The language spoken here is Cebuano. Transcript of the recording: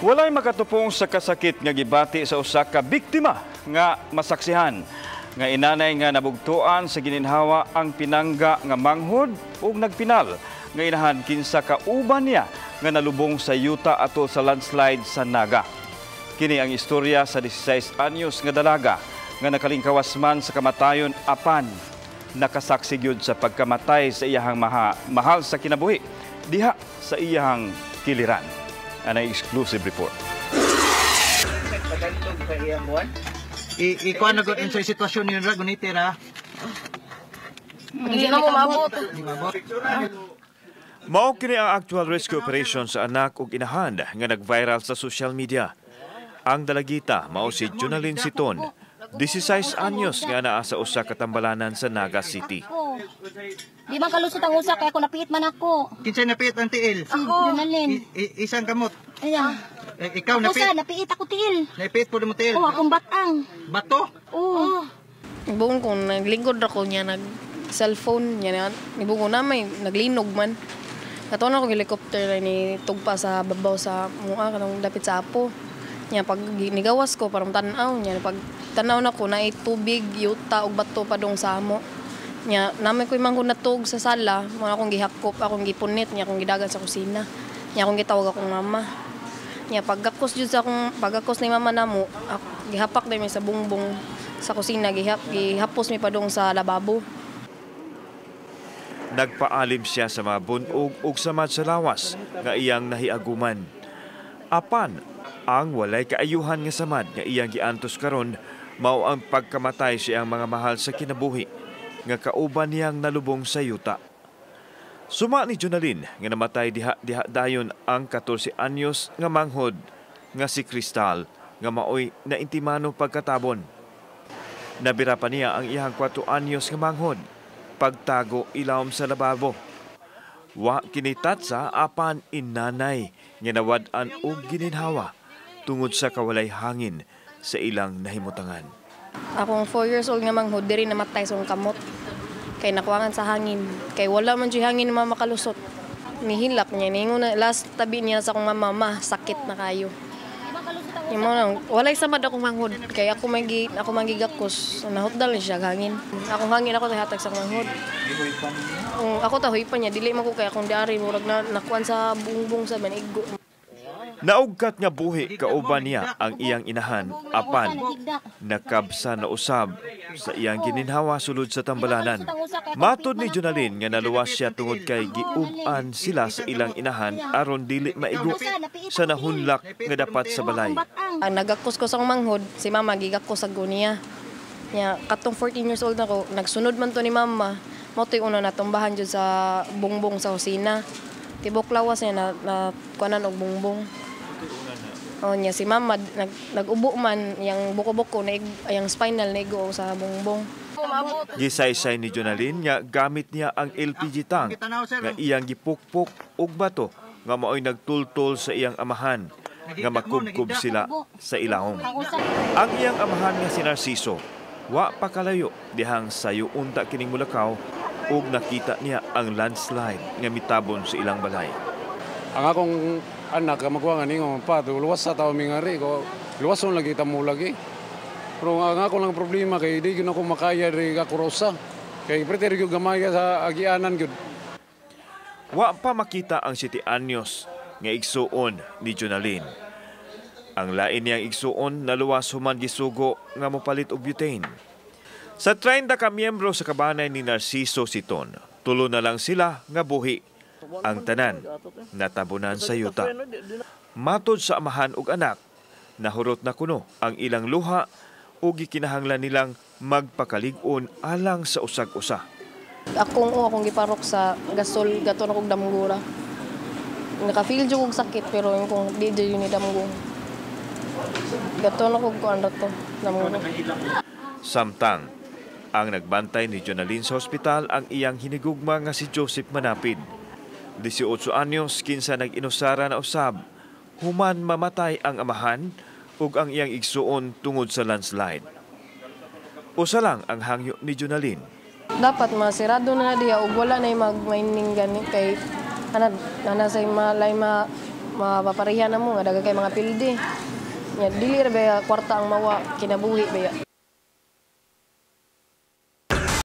Walay makatupong sa kasakit nga gibati sa usa ka biktima nga masaksihan nga inanay nga nabugtuan sa gininhawa ang pinangga nga manghod ug nagpinal nga inahan kinsa ka uban niya nga nalubong sa yuta atol sa landslide sa Naga. Kini ang istorya sa 16 anyos nga dalaga nga nakalingkawas man sa kamatayon apan nakasaksi gyud sa pagkamatay sa iyahang mahal sa kinabuhi diha sa iyahang kiliran. Anay exclusive report. Ikuan na gud sa sitwasyon niyo ra guniti ra. Hindi na mo maabot. Mao kini ang actual rescue operation sa anak ug inahan nga nag-viral sa social media. Ang dalagita mao si Junalyn Siton, 16 anyos nga naa sa usa ka tambalanan sa Naga City. Di man kalusot ang usa kay ako napiit man ako. Kinsay napiit ang tiil? Si Junalyn. Isang kamot. Aya. Eh, ikaw Ako sa napiit. Napiit ako tiil. Napiit po mo tiil. Oh, akong batang. Bato? Oh. Buong ko naglingkod ako niya nag cellphone niya na nibugo na may naglinog man. Kato na ko helicopter na ni tugpa sa babaw sa mua kanang dapit sa apo. Niya pag nigawas ko parang tan-aw niya pag tan-aw na ko naay tubig yuta ug bato padung sa amo. Niya namay ko imang natug sa sala, mo akong gihakop, akong gipunit niya akong gidagan sa kusina. Niya akong gitawag akong mama. Niya paggakos jud sa akong paggakos ni mama namo, gihapak na mi sa bungbong sa kusina, gihapos mi padung sa lababo. Nagpaalim siya sa mga bunog ug samad sa lawas nga iyang nahiaguman. Apan ang walay kaayuhan nga samad nga iyang giantos karon mao ang pagkamatay sa iyang mga mahal sa kinabuhi nga kauban niyang nalubong sa yuta. Suma ni Junalyn nga namatay diha diha dayon ang 14 anyos nga manghod nga si Crystal nga maoy naintimano pagkatabon. Nabira pa niya ang iyang 4 anyos nga manghod pagtago ilawom sa lababo. Wa kinitatsa apan inanay nga nawad-an og gininhawa tungod sa kawalay hangin sa ilang nahimutangan. Akong 4 years old nga manghod diri namatay sa akong kamot. Kay nakuangan sa hangin. Kay wala man jud hangin ma makalusot. Nihilak niya ningon na last tabi niya sa akong mama, "Ma, sakit na kayo." Imo nang walay samad akong manghod kay ako magi ako manggigakos nahutdal ni siya hangin. Akong hangin ako hatag sa akong manghod. Ako ta huypan niya dili man ko kay akong diari murag na nakuan sa bungbong sa manigo. Naugkat nga buhi kauban niya ang iyang inahan apan nakabsa na usab sa iyang gininhawa sulod sa tambalanan. Matod ni Junalyn nga naluwas siya tungod kay giub-an sila sa ilang inahan aron dili maigo sa nahunlak nga dapat sa balay. Ang nagakos ko sa akong manghod, si mama gigakos sa niya. Nya katong 14 years old nako, nagsunod man to ni mama. Mao to'y una natumbahan jud sa bungbong sa kusina. Tibok lawas niya na kuanan og bungbong. Oh niya si mama nag-ubo man yang buko-buko na yang spinal naigo sa bungbong. Gisaysay ni Junalyn nga gamit niya ang LPG tank nga iyang gipukpok og bato nga maoy nagtultol sa iyang amahan nga makubkob sila sa ilawom. Ang iyang amahan nga si Narciso wa pa kalayo dihang sayo unta kining mulakaw ug nakita niya ang landslide nga mitabon sa ilang balay. Ang akong anak magkuha nga ningon pa luwas sa tao mingari ko luwason lagi ta mo lagi. Pero ang ako lang problema kay di gyud ako makaya ri ako rosa. Kay preter gyud gamay sa agianan gyud. Wa pa makita ang 7 anyos nga igsuon ni Junalyn. Ang lain niyang igsuon naluwas human gisugo nga mopalit og butane. Sa 30 ka miyembro sa kabanay ni Narciso Siton, tulo na lang sila nga buhi. Ang tanan natabunan sa yuta. Matod sa amahan ug anak, nahurot na kuno ang ilang luha ug gikinahanglan nilang magpakalig-on alang sa usag-usa. Akong giparok sa gasol gato na kog damgura. Naka-feel jud kog sakit pero yung kung di jud ni damgo. Gato na kog kuan ra to damgo. Samtang ang nagbantay ni Junalyn sa ospital ang iyang hinigugma nga si Joseph Manapid. 18 anyos kinsa nag-inusara na usab human mamatay ang amahan ug ang iyang igsuon tungod sa landslide. Usa lang ang hangyo ni Junalyn. Dapat masirado na diha ug wala na mag-mining gani kay ana ana say malay ma Mapapareha na mo nga daghan kay mga pildi. Nya dili ra ba kwarta ang mawa, kinabuhi ba.